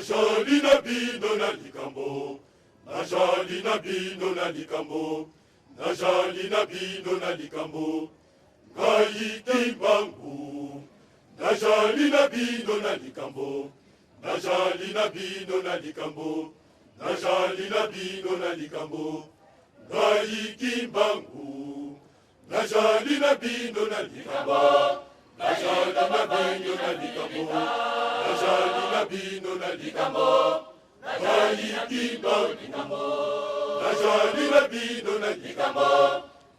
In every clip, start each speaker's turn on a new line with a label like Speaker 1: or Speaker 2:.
Speaker 1: Najali na bino na likambo, najali na bino na likambo, najali na bino na likambo, ngai Kimbangu. Najali na bino na likambo, najali na bino na likambo, najali na bino na likambo, ngai Kimbangu. Najali na bino na likambo, najali na bino na likambo, najali na bino na likambo, ngai Kimbangu. Najali na bino na likambo,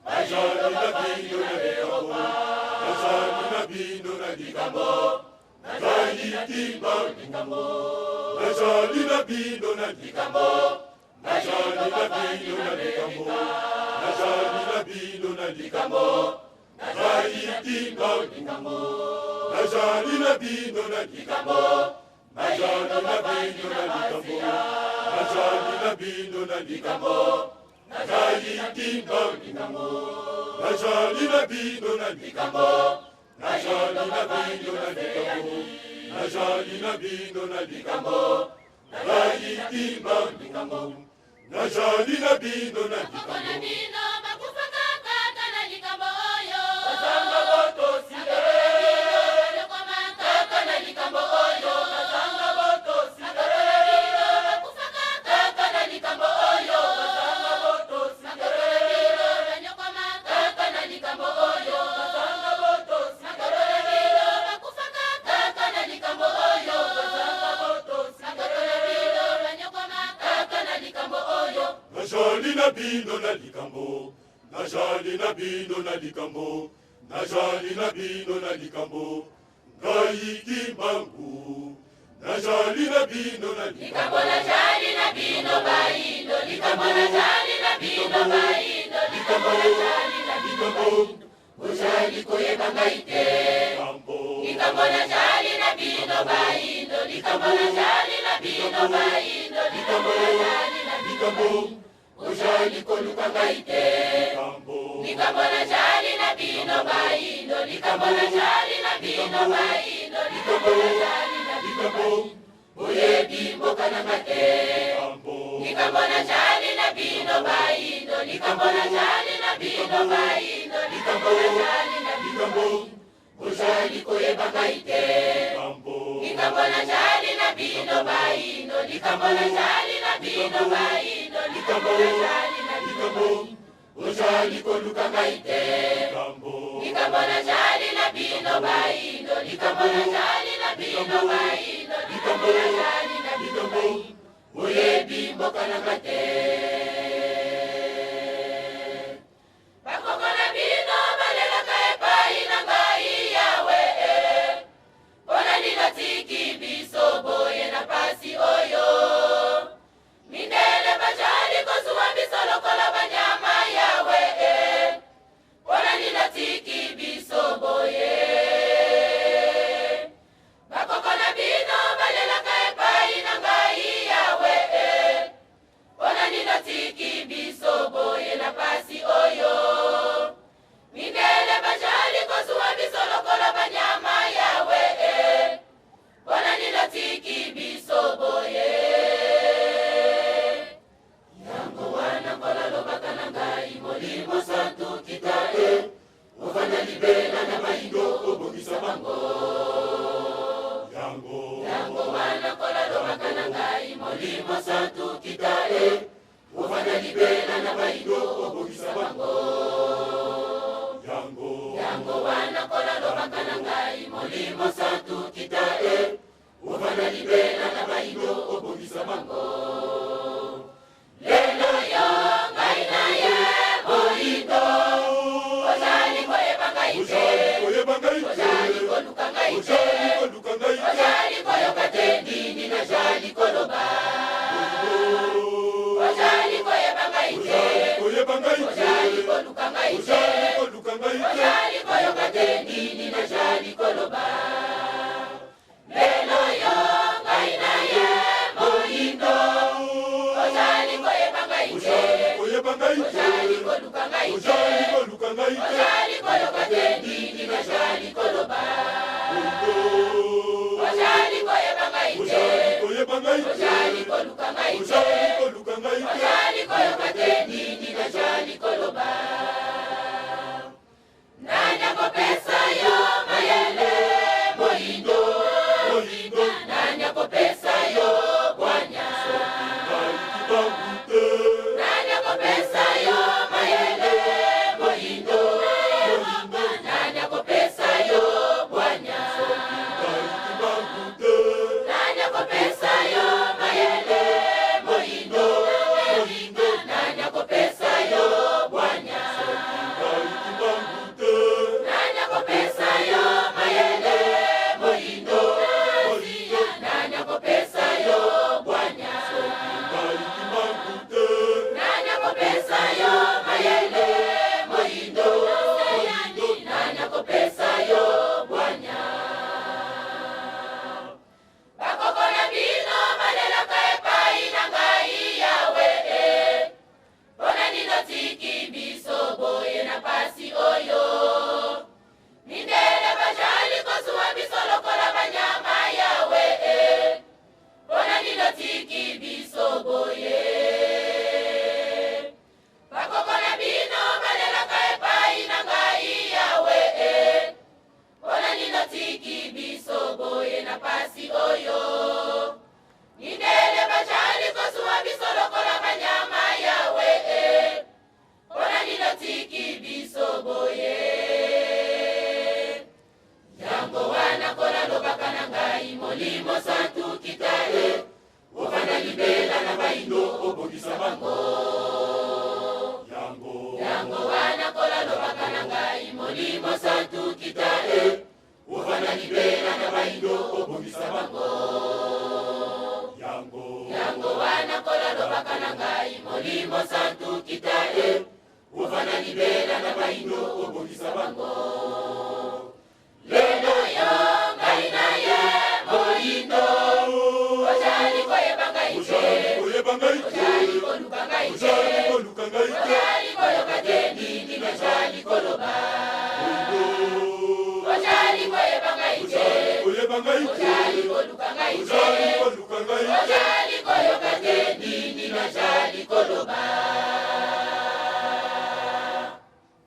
Speaker 1: najali na bino na likambo, najali na bino na likambo, ngai Kimbangu. Najali na bino na likambo, najali na bino na likambo, najali na bino na likambo, ngai Kimbangu. Najali na bino na likambo, najali na bino na likambo, najali na bino na likambo, ngai Kimbangu. Najali na bino na likambo, najali na bino na likambo, najali na bino na likambo, ngai Kimbangu. Najali na bino na
Speaker 2: Bakoko na
Speaker 1: likambo.
Speaker 2: bino bakufaka kaka na likambo oyo.
Speaker 3: Bazanga botosi
Speaker 2: Bakoko na bino banyokwamaka
Speaker 3: kaka na likambo oyo. Bazanga botosi
Speaker 2: Bakoko na bino bakufaka
Speaker 3: kaka na likambo oyo. Bazanga botosi
Speaker 2: Bakoko na bino banyokwamaka
Speaker 3: kaka na likambo oyo. Bazanga botosi
Speaker 2: Bakoko na bino bakufaka
Speaker 3: kaka na likambo oyo. Bazanga botosi
Speaker 2: Bakoko na bino banyokwamaka
Speaker 3: kaka na likambo oyo.
Speaker 1: Najali na bino na likambo, najali na bino na likambo, najali na bino na likambo, ngai Kimbangu. Najali na bino na
Speaker 2: Likambo
Speaker 1: likambo,
Speaker 2: najali na bino bayindo, likambo najali na bino bayindo, likambo najali na bino bayindo,
Speaker 3: Bozali koyeba ngai te.
Speaker 1: likambo,
Speaker 2: Likambo najali na bino bayindo, likambo najali na bino bayindo, likambo najali na bino
Speaker 1: likambo,
Speaker 2: bayindo,
Speaker 3: Bozali koluka ngai te.
Speaker 1: likambo,
Speaker 2: likambo najali na bino bayindo, likambo najali na bino bayindo, likambo najali na bino bayindo,
Speaker 3: Boyebi mboka na nga te.
Speaker 1: likambo,
Speaker 2: Likambo najali na bino bayindo, likambo najali na bino bayindo, likambo najali na bino bayindo,
Speaker 3: Bozali koyeba ngai te.
Speaker 1: likambo,
Speaker 2: likambo najali na bino bayindo, likambo najali na bino bayindo, likambo najali na bino bayindo,
Speaker 3: Bozali koluka ngai te.
Speaker 1: likambo,
Speaker 2: likambo najali na bino bayindo, likambo najali na bino bayindo, likambo najali na bino bayindo,
Speaker 3: Boyebi mboka na nga te.
Speaker 2: Bakoko na bino balelaka epai na ngai Yawe eh. Mpona nini otiki biso boye na pasi oyo? Mindele bajali kozuwa biso lokola banyama Yawe eh. Mpona nini otiki biso boye? Bakoko na bino balelaka epai na ngai Yawe eh. Mpona nini otiki biso boye na pasi oyo? Mindele bajali kozuwa biso lokola banyama Yawe eh. Mpona nini otiki biso boye?
Speaker 3: Yango wana Nkolo alobaka na ngai, Molimo Santu kita e, ovanda libela na bayindo, obongisa bango.
Speaker 1: yango,
Speaker 2: Yango wana Nkolo alobaka na ngai,
Speaker 3: Molimo Santu kita e, ovanda libela na bayindo, obongisa bango.
Speaker 1: yango,
Speaker 2: Yango wana Nkolo alobaka na ngai,
Speaker 3: Molimo Santu kita e, ovanda libela na bayindo, obongisa bango.
Speaker 2: Lelo yo ngai na ye moyindo, ozali koyeba ngai te,
Speaker 1: ozali koyeba ngai te,
Speaker 2: ozali koluka ngai te,
Speaker 1: ozali koluka ngai te,
Speaker 2: ozali koyoka te nini nazali koloba. Ozali koyeba ngai te,
Speaker 1: ozali koyeba ngai te,
Speaker 2: ozali koluka ngai te,
Speaker 1: ozali koluka ngai te,
Speaker 2: ozali koyoka te nini nazali koloba. Lelo yo ngai na ye moyindo, ozali koyeba ngai te,
Speaker 1: ozali koyeba ngai te,
Speaker 2: ozali koluka ngai te,
Speaker 1: ozali koluka ngai te,
Speaker 2: ozali koyoka te nini nazali koloba. Ozali koyeba ngai te,
Speaker 1: ozali koyeba ngai
Speaker 2: ngai te.
Speaker 1: Ozali koluka ngai te.
Speaker 2: Ozali koyoka te nini nazali koloba. Nani akopesa yo mayele moyindo?
Speaker 1: Moyindo.
Speaker 2: Nani akopesa yo bwanya?
Speaker 1: Ngai Kimbangu te.
Speaker 2: Nani akopesa yo mayele moyindo?
Speaker 1: Moyindo.
Speaker 2: Nani akopesa yo bwanya?
Speaker 1: Ngai Kimbangu te.
Speaker 2: Nani akopesa yo mayele moyindo?
Speaker 1: Moyindo.
Speaker 2: Nani akopesa yo bwanya?
Speaker 1: Ngai Kimbangu te.
Speaker 2: Nani akopesa yo mayele moyindo?
Speaker 1: Moyindo.
Speaker 2: Nani akopesa yo bwanya?
Speaker 1: Ngai Kimbangu te.
Speaker 2: Nani akopesa yo mayele moyindo?
Speaker 1: Moyindo.
Speaker 2: Nani akopesa yo bwanya? Bakoko na bino balelaka epai na ngai Yawe e. Mpona nini otiki biso boye na pasi oyo? Mindele bajali kozuwa biso lokola banyama Yawe e. Mpona nini otiki biso boye? Bakoko na bino balelaka epai na ngai Yawe e. Mpona nini otiki biso boye na pasi oyo? Mindele bajali kozuwa biso lokola banyama Yawe e. Mpona nini otiki biso boye? Yango wana kolalobaka na ngai Molimo Santu kita e.
Speaker 1: Ofanda libela na bayindo obongisa bango. Yango.
Speaker 2: Yango wana kolalobaka na ngai Molimo Santu kita e.
Speaker 1: Ofanda libela na bayindo obongisa bango. Yango.
Speaker 2: Yango wana kolalobaka na ngai Molimo Santu kita e.
Speaker 1: Ofanda libela na bayindo obongisa bango.
Speaker 2: Lelo yo ngai na ye moyindo. Ozali koyeba ngai te.
Speaker 1: Ozali koyeba ngai te.
Speaker 2: Ozali koluka ngai te.
Speaker 1: Ozali koluka ngai te.
Speaker 2: Ozali koyoka te nini nazali koloba.
Speaker 1: Moyindo.
Speaker 2: Ozali koyeba ngai te.
Speaker 1: Ozali koyeba ngai te.
Speaker 2: Ozali koluka ngai te.
Speaker 1: Ozali